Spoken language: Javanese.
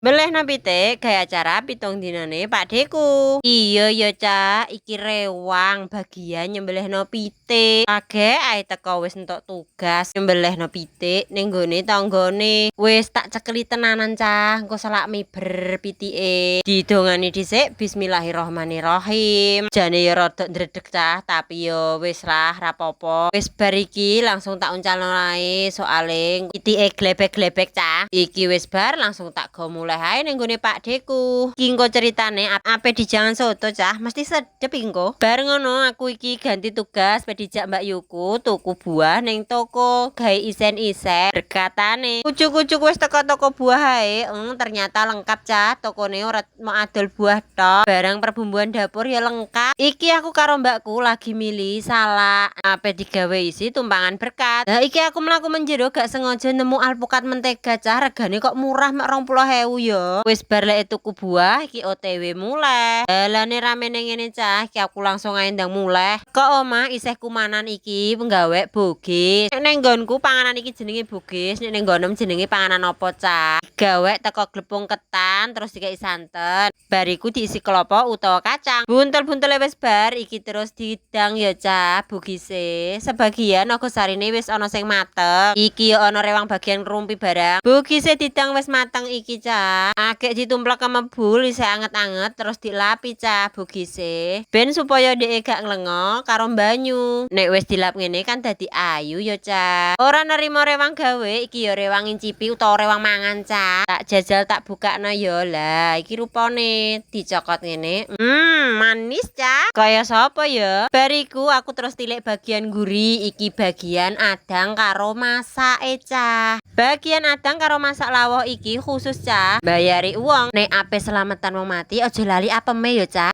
Mbelehno pitik gawe acara 7 dinane Pakdheku. Iya ya, Cak, iki rewang bagian nyembelihno pitik. Lagek ae teko wis entuk tugas nyembelihno pitik ning gone tanggane. Wis tak cekeli tenanan, Cah, engko selak miber pitike. Didongani dhisik, bismillahirrahmanirrahim. Jane ya rada ndredeg, Cah, tapi ya wis lah, rapopo. Wis bar iki langsung tak uncalno ae, soale pitike glebek-glebek, Cah. Iki wis bar langsung tak go muleh ae ning gone Pakdheku. Iki engko ceritane ape dijangan soto, Cah, mesti sedep engko. Bar ngono aku iki ganti tugas, pe dijak Mbak Yuku tuku buah ning toko gawe isen-isen berkatane. Ujuk-ujuk wis teko toko buah ae, ternyata lengkap, Cah, tokone ora mau adol buah tok, barang perbumbuan dapur ya lengkap. Iki aku karo mbakku lagi milih salak, ape digawe isi tumpangan berkat. Lah, iki aku mlaku menjero gak sengaja nemu alpukat mentega, Cah, regane kok murah, mek 20.000 ya. Wis bar lek tuku buah, iki OTW muleh. Dalane rame ning ngene, Cah, iki aku langsung ae ndang muleh. Kok omah isih kumanan iki nggawe bogis. Nek ning nggonku panganan iki jenenge bogis, nek ning nggonem jenenge panganan apa, Cah? Gawe teko glepung ketan terus dikei santen. Bar iku diisi klopo utawa kacang. Buntel-buntele wis bar, iki terus didang ya, Cah, bugise. Sebagian nogosarine wis ana sing mateng. Iki ya ana rewang bagian ngrumpi barang. Bugise didang wis mateng iki, Cah. Agek ditumplek kemebul isih anget-anget, terus dilapi, Cah, bugise. Ben supaya dhek gak nglengo karo banyu. Nek wis dilap ngene kan dadi ayu ya, Cah. Ora nerimo rewang gawe, iki ya rewang ngincipi utawa rewang mangan, Cah. Tak jajal, tak bukakno ya lah. Iki rupane dicokot ngene. Manis, Cah. Kaya sapa ya? Bar iku aku terus tilik bagian guri, iki bagian adang karo masake, Cah. Bagian adang karo masak lawuh iki khusus, Cah. Bayari uang. Nek ape selamatan wong mati aja lali apeme ya, Cah.